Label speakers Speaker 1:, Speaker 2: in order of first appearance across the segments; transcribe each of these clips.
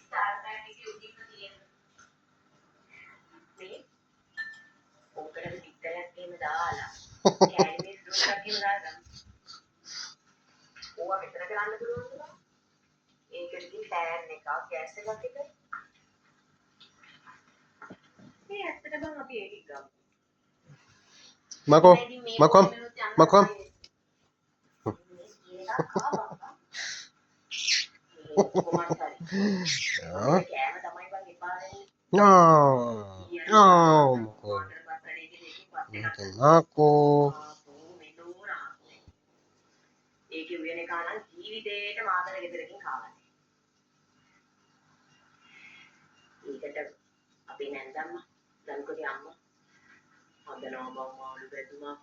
Speaker 1: Star pack එකේ උඩින්ම තියෙන. මේ ඕකට පිටරයක් එහෙම දාලා කෑලි මේ ෆ්‍රූට් එකක් එහෙම දාලා ගමු. ඕවා මෙතන කරන්න පුළුවන්ද බං? ඒකට ඉතින් පෑන් එකක් ගෑස් එකක් විතර. මේ ඇත්තට බං අපි ඒක ගමු.
Speaker 2: Mako, Mako, Mako. Ja.
Speaker 1: කෑම තමයි බං එපා වෙන්නේ.
Speaker 2: No. No, Mako. Mako.
Speaker 1: ඒකේ උයන එක නම් ජීවිතේට මාතර ගෙදරකින් කාලා නෑ. ඒකට අපේ නැන්දම්මා දන්කොටි අම්මා හදනවා බං මාළු බැදුමක්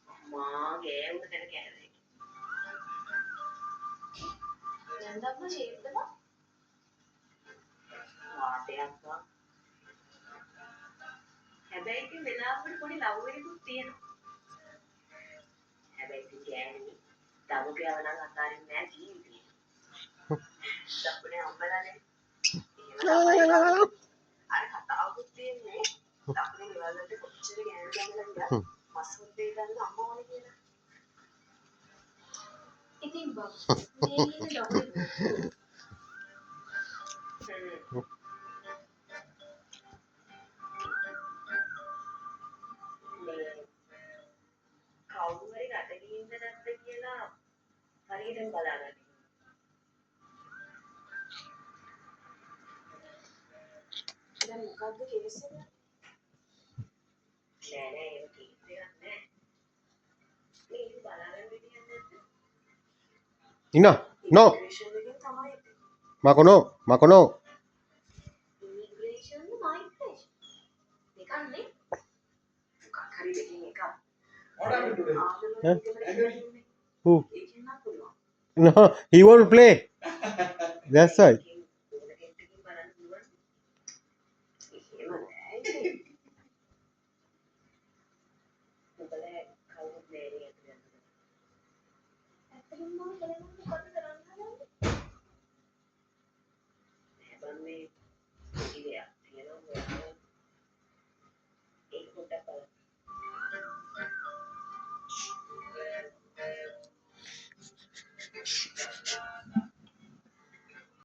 Speaker 1: අම්මා ගෑවුන තැන කෑවේ. නැන්දම්මා ෂේප්ද බං? වාටයක් බං. හැබැයි ඉතින් වෙලාවකට පොඩි ලව් එකකුත් තියෙනවා. හැබැයි ඉතින් ගෑණි දමුකයව නම් අතාරින්නේ නෑ ජීවිතේ. දකුණේ අම්මලානේ. එහෙම තමයි බං. අර කතාවකුත් තියෙන්නේ දකුණේ ගෙවල් වලට කොච්චර ගෑනු ගමලා ගියත් මස් හොද්දේ ගන්න අම්මා ඕනේ කියලා. ඉතින් බං මේ ඉන්නේ දකුණේ. මේ කවුරු හරි රට ගිහින්ද නැද්ද කියලා හරියටම බලාගන්න. දැන් මොකද්ද කේස් එක? නෑ නෑ එහෙම කේස් එකක් නෑ. මේ ඒක බලාගන්න විදියක් නැද්ද?
Speaker 2: Nina, no.
Speaker 1: ඉමිග්‍රේෂන් එකෙන් තමයි ඉතින්.
Speaker 2: Mako, no. Mako, no.
Speaker 1: Immigration ද මයිග්‍රේෂන්? දෙකක් නේ. මොකක් හරි දෙකෙන් එකක්.
Speaker 3: What happened today?
Speaker 2: Huh?
Speaker 1: ආගම
Speaker 2: Who?
Speaker 1: ඒකෙන් නම් පුළුවන්.
Speaker 2: No, he won't play. That's why.
Speaker 1: ඒකෙන් ඕන කෙනෙක්ගෙන් බලන්න පුළුවන්. එහෙම නෑ ඉතින්. උඹලා කවුරුත් නෑ නේ ඇතුළේ. ඇත්තටම මම කරන්නේ